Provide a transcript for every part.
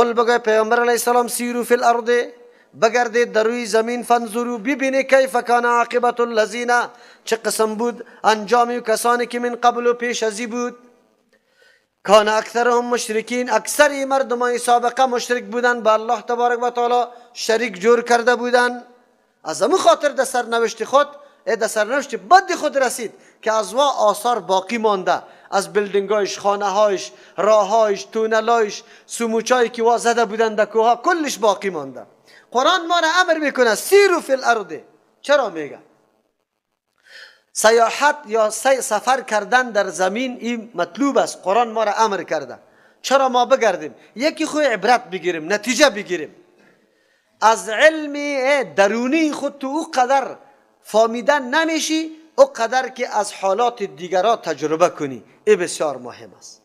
قل بگوی پیامبر علیه السلام سیروا فی الارض، بگردید در روی زمین، فانظروا ببینید کیف کان عاقبت الذین، چه قسم بود انجام کسانی که من قبل و پیش ازی بود. کان اکثرهم مشرکین، اکثر مردمای سابقه مشرک بودن، با الله تبارک و تعالی شریک جور کرده بودن. از همون خاطر در سرنوشت خود، در سرنوشت بد خود رسید که از وا آثار باقی مانده، از building ایش، خانه هایش، راههایش، تونلایش، سموچایی که وا زده بودن در کوها، کلش باقی مانده. قرآن ما را امر میکنه سیروا فی الارض. چرا میگه؟ سیاحت یا سفر کردن در زمین این مطلوب است، قرآن ما را امر کرده. چرا ما بگردیم؟ یکی خو عبرت بگیریم، نتیجه بگیریم از علم درونی خود. تو او قدر فامیدن نمیشی او قدر که از حالات دیگرا تجربه کنی. ای بسیار مهم است.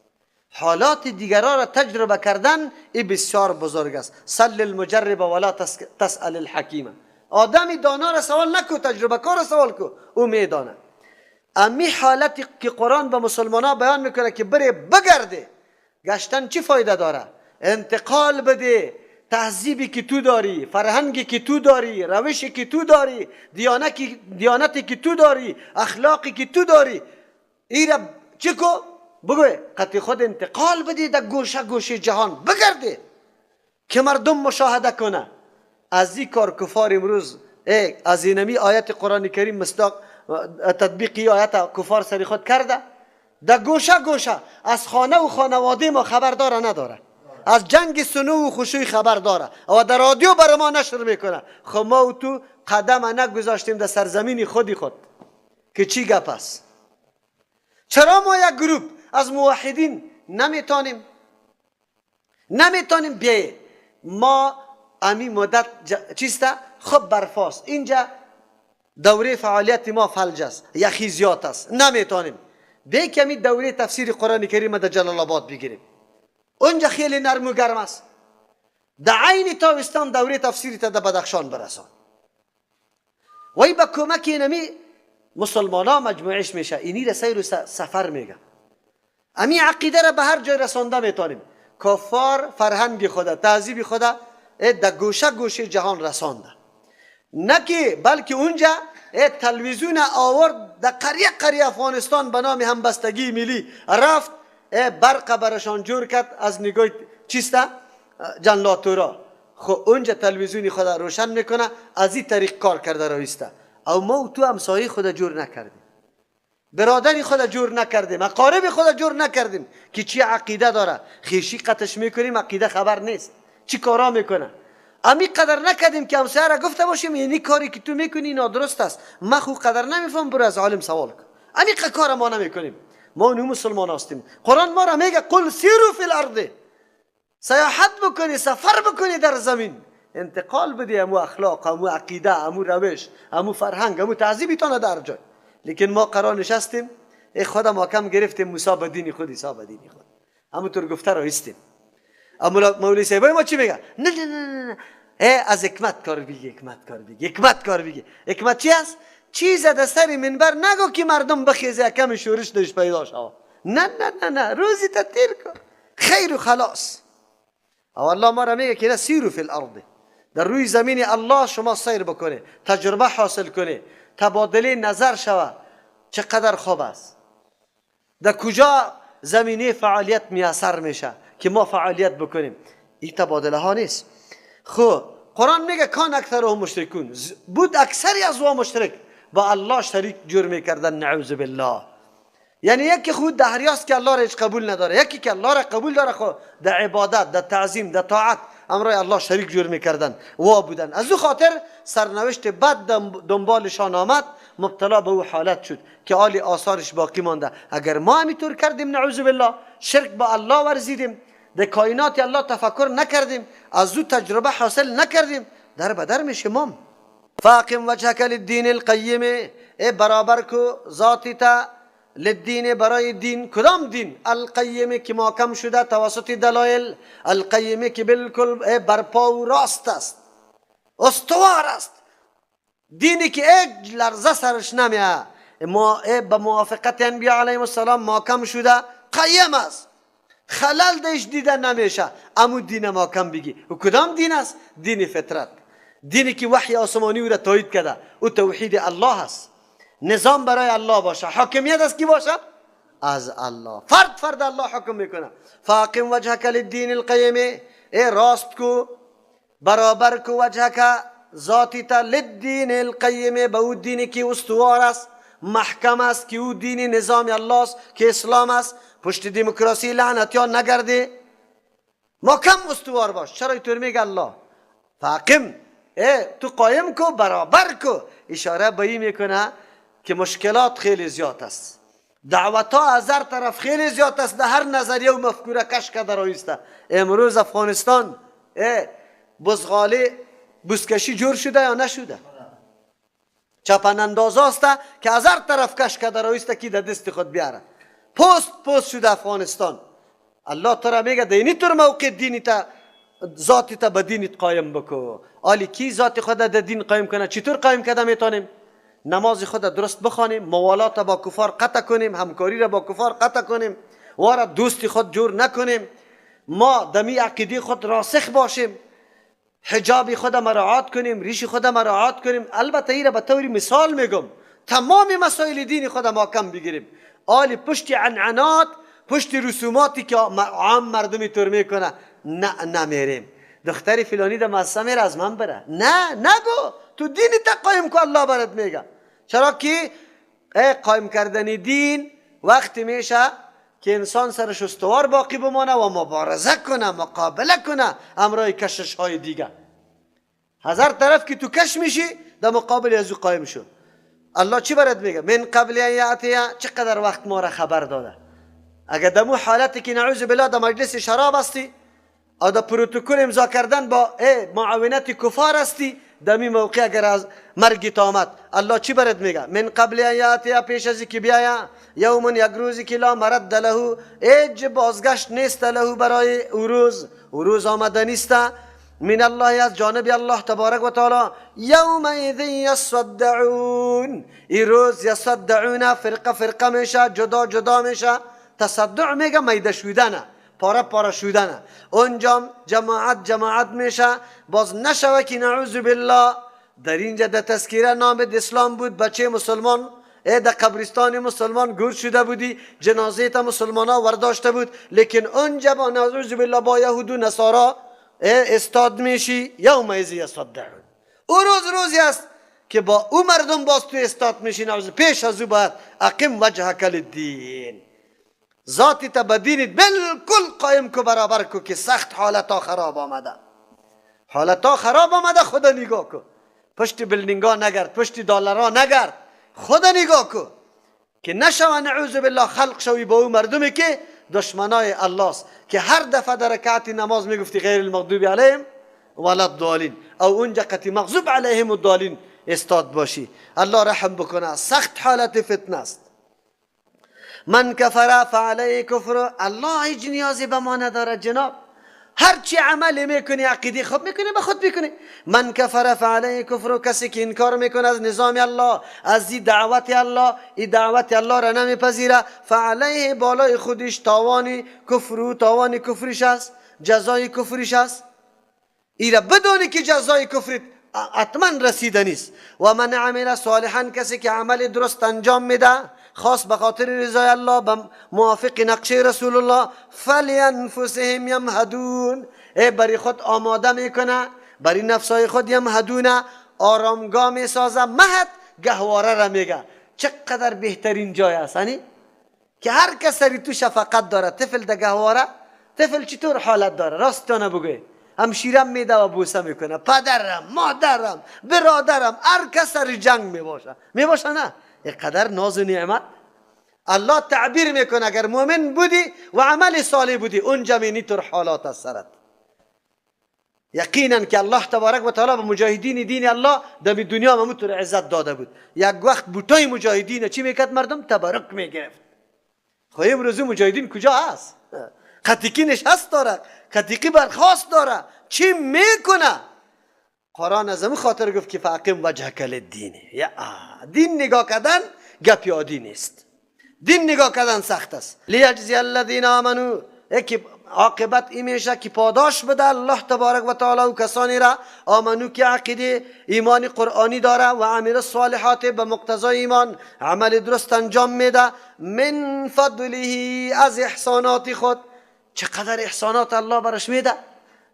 حالات دیگرا را تجربه کردن ای بسیار بزرگ است. سل المجرب ولا تسأل الحکیم. آدمی دانا را سوال نکو، تجربه کار را سوال کو، او میدانه. امی حالتی که قرآن به مسلمان ها بیان میکنه که بره بگرده، گشتن چی فایده داره؟ انتقال بده تهذیبی که تو داری، فرهنگی که تو داری، روشی که تو داری، دیانتی که تو داری، اخلاقی که تو داری، ای را چی کو؟ بگوی قطع خود انتقال بدی در گوشه گوشه جهان بگرده که مردم مشاهده کنه. از این کار کفار امروز از اینمی آیت قرآن کریم مصداق تطبیقی آیت کفار سری خود کرده، در گوشه گوشه از خانه و خانواده ما خبر داره نداره، از جنگ سنو و خشوی خبر داره و در رادیو برای ما نشر میکنه. خب ما و تو قدم نگذاشتیم در سرزمین خودی خود که چی گپ است. چرا ما یک گروپ از موحدین نمیتونیم بیایه؟ ما امی مدت چیسته؟ خب برفاست اینجا، دوره فعالیت ما فلج است، یخی زیاد است، نمیتونیم بیای که امی دوره تفسیر قرآن کریم در جلال آباد بگیریم، اونجا خیلی نرم و گرم است. در عین تابستان دوره تفسیری تا در بدخشان برسان. وی با کمک اینمی مسلمان ها مجموعش میشه. اینی را سیر و سفر میگه. امی عقیده را به هر جای رسانده میتونیم. کفار فرهنگ خدا، تهذیب خدا در گوشه گوشه جهان رسانده، نه که بلکه اونجا تلویزیون آورد در قریه قریه افغانستان به نام همبستگی ملی رفت، برق برشان جور کرد از نگاه چیسته؟ جنلاتورا. خب اونجا تلویزیونی خدا روشن میکنه، از این طریق کار کرده رویسته. او ما تو همسایه خدا جور نکردیم، برادری خدا جور نکردیم، اقارب خدا جور نکردیم که چی عقیده داره، خیشی قطش میکنیم، عقیده خبر نیست چی کارا میکنه. امی قدر نکردیم که همسایه را گفته باشیم یعنی کاری که تو میکنی نادرست است، من خو قدر نمیفهم، برو از عالم سوال کن. امی کار ما نمیکنیم. ما نو مسلمان هستیم. قرآن ما را میگه قل سیروا فی الارض، سیاحت بکنی، سفر بکنی در زمین، انتقال بدی امو اخلاق، امو عقیده، امو روش، امو فرهنگ، امو تهذیبتان در جای. لیکن ما قرار نشستیم، ای خدا ما کم گرفتیم، موسی به دین خود، عیسی به دین خود، همونطور گفته را هستیم. اما مولوی صاحب ما چی میگه؟ نه نه نه نه، از حکمت کار بگی، حکمت کار بگی، حکمت کار بگی. حکمت چی است؟ چیز از سر منبر نگو که مردم بخیزه کم شورش دش پیدا شوه. نه نه نه نه، روزی تا تیر کن، خیر و خلاص. او الله ما را میگه که نه سیروا فی الارض، در روی زمین الله شما سیر بکنه، تجربه حاصل کنه، تبادله نظر شوه. چقدر خوب است. در کجا زمینه فعالیت میسر میشه که ما فعالیت بکنیم؟ این تبادله ها نیست. خب قرآن میگه کان اکثرهم مشرکون، بود اکثری از وا مشرک، با الله شریک جور میکردن، نعوذ بالله. یعنی یکی خود دهریاست که الله را هیچ قبول نداره، یکی که الله را قبول داره خو در عبادت، در تعظیم، در طاعت امرای الله شریک جور میکردن وا بودن. از او خاطر سرنوشت بد دنبالشان آمد، مبتلا به او حالت شد که آلی آثارش باقی مانده. اگر ما همینطور کردیم نعوذ بالله، شرک با الله ورزیدیم، در کائنات الله تفکر نکردیم، از او تجربه حاصل نکردیم، در بدر میشه مام. فاقم وجهک للدین القیم، ای برابر کو ذاتی تا للدین، برای دین. کدام دین؟ القیم که محکم شده توسط دلایل، القیم که بالکل برپا و راست است، استوار است، دینی که یک لرزه سرش نمیه، ما به موافقت انبیا علیهم السلام محکم شده، قیم است. خلل دیش دیده نمیشه، امو دین ما کم بگی. و کدام دین است؟ دین فطرت، دینی که وحی آسمانی او را تایید کرده، او توحید الله است. نظام برای الله باشه، حاکمیت از کی باشه؟ از الله. فرد فرد الله حکم میکنه. فاقم وجهک للدین القیم، ای راست کو، برابر کو، وجهک ذاتی تا، للدین القیم، به او دینی که استوار است، محکم است، که او دین نظام الله است، که اسلام است. پشت دموکراسی لعنتی ها نگرده، محکم استوار باش. چرا اینطور میگه الله؟ فاقم، ای تو قایم کو، برابر کو. اشاره به این میکنه که مشکلات خیلی زیاد است، دعوت ها از هر طرف خیلی زیاد است، در هر نظریه و مفکوره کش کرده رایسته. امروز افغانستان بزغاله بزکشی جور شده یا نشده؟ چپن انداز است که از هر طرف کش کرده رایسته که در دست خود بیاره. پست پست شده افغانستان. الله ترا میگه دینی تر موقع دینی تا ذاتی تا به دینت قایم بکو. آلی کی ذات خود در دین قایم کنه؟ چطور قایم کرده میتونیم؟ نماز خود درست بخوانیم، موالات با کفار قطع کنیم، همکاری را با کفار قطع کنیم، وارا دوستی خود جور نکنیم، ما دمی عقیده خود راسخ باشیم، حجاب خود مراعات کنیم، ریش خود مراعات کنیم. البته ایره به طور مثال میگم، تمام مسائل دین خود ما کم بگیریم. آلی پشت عنعنات، پشت رسوماتی که عام مردمی طور میکنه نه نمیریم. دختری فلانی در مدرسه میره از من بره، نه نگو، تو دین تا قایم کو، الله برات میگه. چرا که قایم کردن دین وقتی میشه که انسان سرش استوار باقی بمانه و مبارزه کنه، مقابله کنه امرای کشش های دیگه. هزار طرف که تو کش میشی در مقابل از او قایم شو. الله چی برات میگه؟ من قبل ان یأتی، چقدر وقت ما را خبر داده. اگر دمو حالتی که نعوذ بالله در مجلس شراب هستی او در پروتکل امضا کردن با معاونت کفار هستی، دمی موقع اگر از مرگ آمد، الله چی برات میگه؟ من قبل ان یأتی، پیش از که بیایا، یوم، یک روزی که لا مرد له، هیچ بازگشت نیست له برای او روز، او روز آمده نیست، من الله، از جانب الله تبارک و تعالی. یومئذ یصدعون، این روز یصدعون فرقه فرقه میشه، جدا جدا میشه. تصدع میگه میده شدنه، پاره پاره شدنه. اونجا جماعت جماعت میشه. باز نشوه که نعوذ بالله در اینجا در تذکیره نام اسلام بود، بچه مسلمان در قبرستان مسلمان گور شده بودی، جنازه تا مسلمان ها ورداشته بود، لیکن اونجا با نعوذ بالله با یهود و نصارا استاد میشی. یومئذ یصدعون، او روز روزی است که با او مردم باز تو استاد میشی. نعوذ پیش از او باید اقیم وجهک للدین، ذاتی تا به دینت بالکل قایم کو، برابر کو که سخت حالتا خراب آمده، حالتا خراب آمده. خدا نگاه کو، پشت building ا نگرد، پشت دلارا نگرد، خدا نگاه کو که نشوه نعوذ بالله خلق شوی با او مردمی که دشمنای الله است، که هر دفعه در رکعت نماز میگفتی غیر المغضوب علیهم ولا الضالین، او اونجا قطی مغضوب علیهم الضالین استاد باشی. الله رحم بکنه، سخت حالت فتنه است. من کفر فعلیه کفر، الله هیچ نیازی به ما نداره جناب. هر چی عمل میکنی عقیده خوب میکنی به خود میکنی. من کفر فعلیه کفر، کسی که انکار میکنه از نظام الله، از این دعوت الله، این دعوت الله را نمیپذیره، فعلیه بالای خودش تاوان کفر و تاوان کفرش است، جزای کفرش است. ایره بدونی که جزای کفرت حتما رسیده نیست. و من عمل صالحا، کسی که عمل درست انجام میده، خاص به خاطر رضای الله، به موافق نقشه رسول الله، فلینفسهم یمهدون، ای بری خود آماده میکنه، بری نفسای خود یمهدون، آرامگاه میسازه. مهد گهواره را میگه. چقدر بهترین جای است، یعنی که هر کس سری تو شفقت داره. طفل ده گهواره، طفل چطور حالت داره؟ راست جانه بگوی، همشیرم میده و بوسه میکنه، پدرم، مادرم، برادرم، هر کس سر جنگ میباشه، میباشه نه؟ اینقدر ناز و نعمت الله تعبیر میکنه. اگر مؤمن بودی و عمل صالح بودی، اونجا می طور حالات از سرت. یقینا که الله تبارک و تعالی به مجاهدین دین الله در دنیا همونطور عزت داده بود. یک وقت بوتای مجاهدین چی میکرد مردم؟ تبرک میگرفت. خب امروز مجاهدین کجا هست؟ قطیقی نشست داره، قطیقی برخواست داره، چی میکنه؟ قرآن از همون خاطر گفت که فاقم وجهک للدین. یا دین نگاه کردن گپ یادی نیست، دین نگاه کردن سخت است. لیجزی الذین آمنوا، که عاقبت این میشه که پاداش بده الله تبارک و تعالی و کسانی را آمنو که عقیده ایمان قرآنی داره و عمل الصالحات به مقتضای ایمان عمل درست انجام میده، من فضله از احسانات خود. چقدر احسانات الله برش میده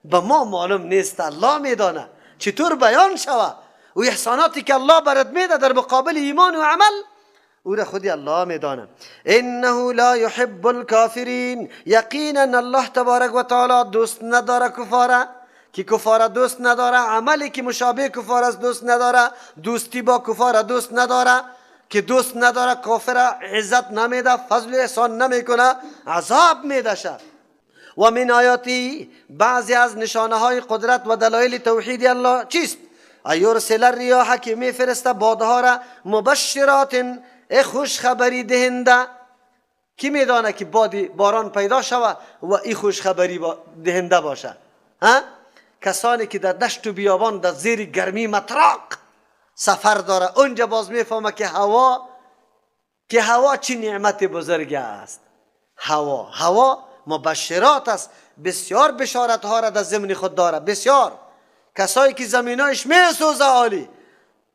به ما معلوم نیست، الله میدانه چطور بیان شوه. و احساناتی که الله برات میده در مقابل ایمان و عمل او را خودی الله میدانه. انه لا يحب الكافرین، یقینا الله تبارک و تعالی دوست نداره کفاره، که کفاره دوست نداره، عملی که مشابه کفار است دوست نداره، دوستی با کفاره دوست نداره، که دوست نداره کافر عزت نمیده، فضل احسان نمیکنه، عذاب میده. و من آیاتی، بعضی از نشانه های قدرت و دلایل توحید الله چیست؟ ایرسل الریاح که میفرسته بادها را، مبشرات خوش خبری دهنده. کی میدانه که بادی باران پیدا شوه و ای خوش خبری دهنده باشه؟ ها؟ کسانی که در دشت و بیابان در زیر گرمی مطرق سفر داره، اونجا باز میفهمه که هوا چی نعمت بزرگ است. هوا مبشرات است، بسیار بشارت ها را در ضمن خود داره. بسیار کسایی که زمینایش میسوزه، عالی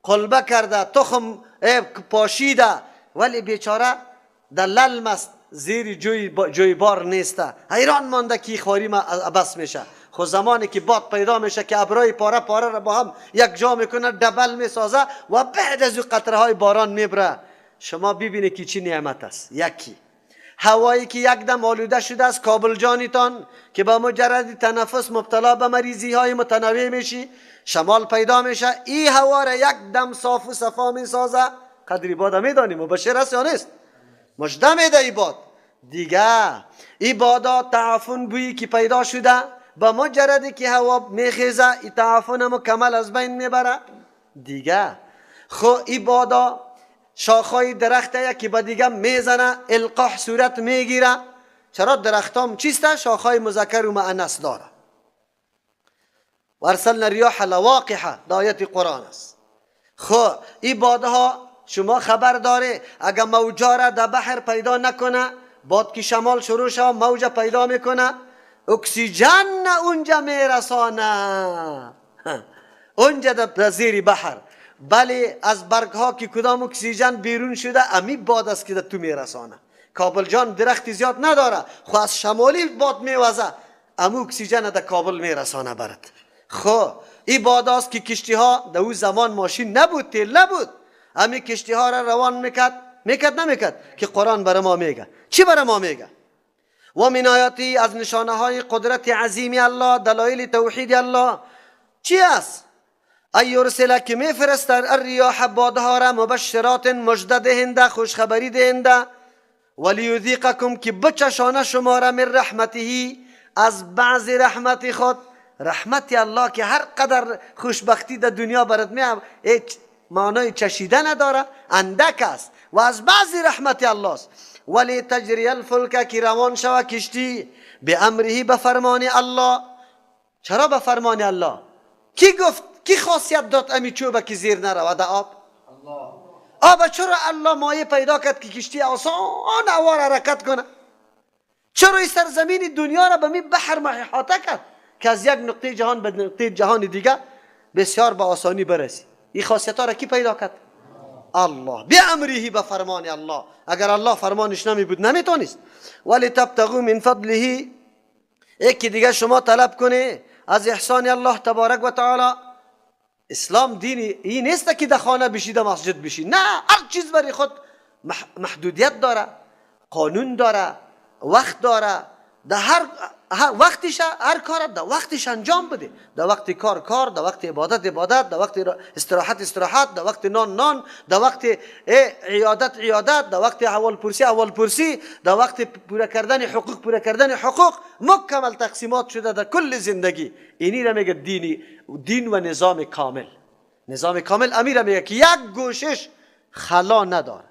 قلبه کرده، تخم پاشیده، ولی بیچاره در للم است، زیر جوی بار نیسته، حیران مانده که خواری ما عبس میشه. خو زمانی که باد پیدا میشه که ابرای پاره پاره را با هم یک جا میکنه، دبل میسازه و بعد از او قطره های باران میبره، شما ببینید که چی نعمت است. یکی هوایی که یک دم آلوده شده از کابل جانتان که با مجرد تنفس مبتلا به مریضی های متنوع میشی، شمال پیدا میشه، این هوا را یک دم صاف و صفا میسازه. قدری باد میدانیم مبشر است یا نیست؟ مژده میده ای باد. دیگه ای بادا تعفن بویی که پیدا شده، با مجردی که هوا میخیزه ای تعفن مکمل از بین میبره. دیگه خو ای بادا شاخهای درخت یکی به دیگه میزنه، القاح صورت میگیره. چرا درختام چیسته؟ شاخهای مذکر و مؤنث داره. و ارسلنا الریاح لواقحه، آیت قرآن است. خو ای بادها شما خبر داره اگه موجا را در بحر پیدا نکنه، باد که شمال شروع شوه موج پیدا میکنه، اکسیژن اونجا میرسانه، اونجا در زیر بحر. بله از برگ ها که کدام اکسیژن بیرون شده امی باد است که در تو میرسانه. کابل جان درخت زیاد نداره، خو از شمالی باد میوزه، امو اکسیژن در کابل میرسانه برات. خو این باد است که کشتی ها در او زمان ماشین نبود، تیل نبود، امی کشتی ها را روان میکرد. میکرد نمیکرد که قرآن برای ما میگه. چی برای ما میگه؟ و من آیاتی، از نشانه های قدرت عظیم الله، دلایل توحید الله چی است؟ ای یرسل که میفرستد الریاح بادها را، مبشرات مژده دهنده، خوشخبری دهنده، ولیذیقکم که بچشانه شما را، من رحمته از بعض رحمت خود. رحمت الله که هر قدر خوشبختی در دنیا برات می معنای چشیده نداره، اندک است و از بعض رحمت الله است. ولی تجری الفلک که روان شوه کشتی، به امره به فرمان الله. چرا به فرمان الله؟ کی گفت، کی خاصیت داد امی چوبه که زیر نرود آب؟ الله. آب چرا الله مایه پیدا کرد که کشتی آسان اوار حرکت کنه؟ چرا این سرزمین دنیا را به می بحر محاطه کرد که از یک نقطه جهان به نقطه جهان دیگه بسیار به آسانی برسی؟ این خاصیت ها را کی پیدا کرد؟ الله. به امره به فرمان الله. اگر الله فرمانش نمی بود نمیتونست. ولی تبتغوا من فضله، یکی دیگه شما طلب کنه از احسان الله تبارک و تعالی. اسلام دین این نیست که در خانه بشی در مسجد بشی، نه، هر چیز برای خود محدودیت داره، قانون داره، وقت داره. در هر وقتش هر کار در وقتش انجام بده. در وقت کار کار، در وقت عبادت عبادت، در وقت استراحت استراحت، در وقت نان نان، در وقت عیادت عیادت، در وقت احوال پرسی احوال پرسی، در وقت پوره کردن حقوق پوره کردن حقوق. مکمل تقسیمات شده در کل زندگی. اینی را میگه دین و نظام کامل. نظام کامل امیر میگه که یک گوشش خلا نداره.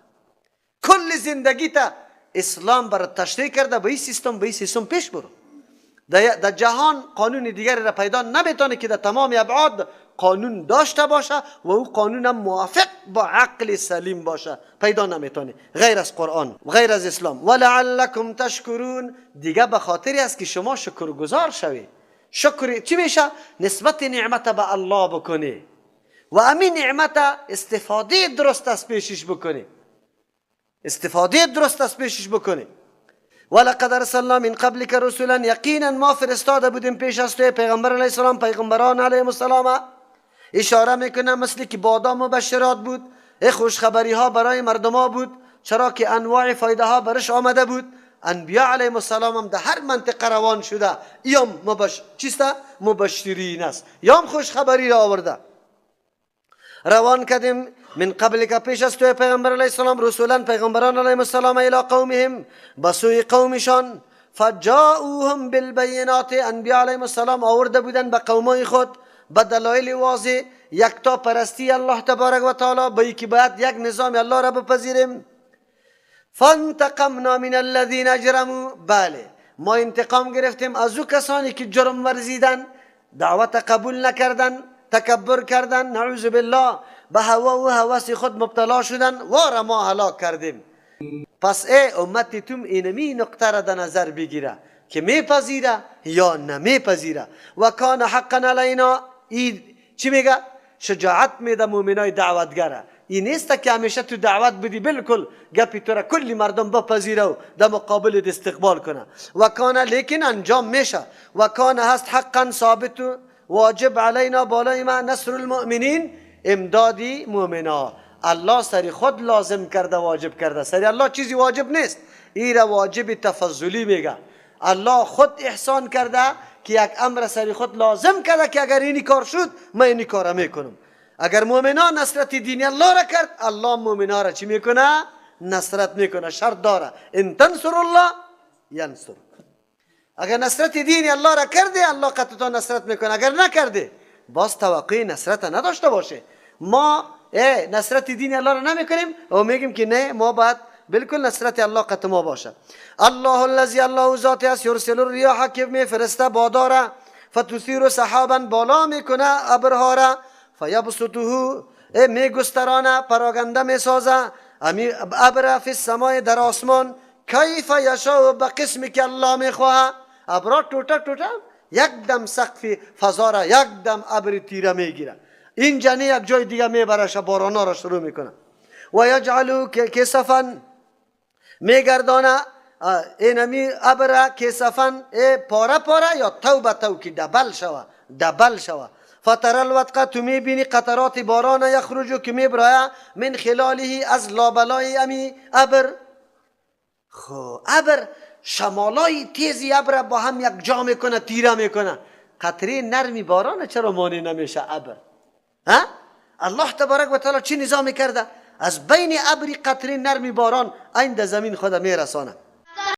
کل زندگی تا اسلام برای تشریح کرده، به این سیستم به این سیستم پیش برو. در جهان قانون دیگری را پیدا نمیتونه که در تمام ابعاد قانون داشته باشه و او قانون موافق با عقل سلیم باشه، پیدا نمیتونه غیر از قرآن، غیر از اسلام. ولعلکم تشکرون، دیگه به خاطری است که شما شکرگزار شوید. شکر چی میشه؟ نسبت نعمت به الله بکنی و امین نعمت استفاده درست از پیشش بکنی، استفاده درست از پیشش بکنی. ولقد ارسلنا من قبلك رسولا، یقینا ما فرستاده بودیم پیش از تو پیغمبر علیه السلام، پیغمبران علیهم السلام. اشاره میکنه مثل که بادا مبشرات بود، خوشخبری ها برای مردم ها بود، چرا که انواع فایده ها برش آمده بود. انبیاء علیهم السلام هم در هر منطقه روان شده، یام چیسته؟ مبشرین است، یام خوشخبری را آورده. روان کردیم من قبل که پیش از تو پیغمبر علیه السلام رسولان پیغمبران علیهم السلام الی قومهم، بسوی قومشان. فجاؤوهم بالبینات، انبیاء علیهم السلام آورده بودن به قومای خود به دلایل واضح، یکتا پرستی الله تبارک و تعالی، به یکی باید یک نظام الله را بپذیریم. فانتقمنا من الذین اجرموا، بله ما انتقام گرفتیم از او کسانی که جرم ورزیدن، دعوت قبول نکردن، تکبر کردن، نعوذ بالله، به هوا و هوس خود مبتلا شدن، وارا ما هلاک کردیم. پس ای امت توم اینمی نقطه را در نظر بگیره که میپذیره یا نمیپذیره. و کان حقا علینا، ای چی میگه؟ شجاعت میده مؤمنای دعوتگره. این نیست که همیشه تو دعوت بدی بالکل گپی تو را کلی مردم بپذیره و در مقابل استقبال کنه. و کان، لیکن انجام میشه. و کان هست حقا ثابت واجب علینا بالای ما نصر المؤمنین، امدادی مؤمنا. الله سری خود لازم کرده، واجب کرده. سری الله چیزی واجب نیست، این را واجب تفضلی میگه. الله خود احسان کرده که یک امر سری خود لازم کرده که اگر اینی کار شد من اینی کار میکنم. اگر مؤمنا نصرت دینی الله را کرد، الله مؤمنا را چی میکنه؟ نصرت میکنه. شرط داره، ان تنصر الله ینصر. اگر نصرت دینی الله را کرده، الله قطعا نصرت میکنه. اگر نکرده باز توقع نصرت نداشته باشه. ما نصرت دینی الله را نمیکنیم و میگیم که نه، ما باید بالکل نصرت الله قطع ما باشه. الله الذی، الله ذات است، یرسل الریاح که میفرسته باداره، فتثیر سحابا بالا میکنه ابرها را، فیبسطه میگسترانه، پراگنده میسازه ابر فی السماء در آسمان، کیف یشاء به قسمی که الله میخواه. ابرا توته توته یک دم سقف فضا را یک دم ابر تیره میگیره، این جنه یک جای دیگه میبرش، بارانا را شروع میکنه. و یجعلو کسفا، میگردانه اینمی ابر کسفا پاره پاره یا تو به تو که دبل شوه، دبل شوه. فتر الودق، تو میبینی قطرات باران یخرجو که میبرایه من خلاله از لابلای امی ابر. خب ابر شمالای تیزی ابر با هم یک جا میکنه، تیره میکنه. قطره نرمی باران چرا مانع نمیشه ابر؟ ها؟ الله تبارک و تعالی چی نظام کرده؟ از بین ابری قطره نرمی باران این در زمین خود میرسانه.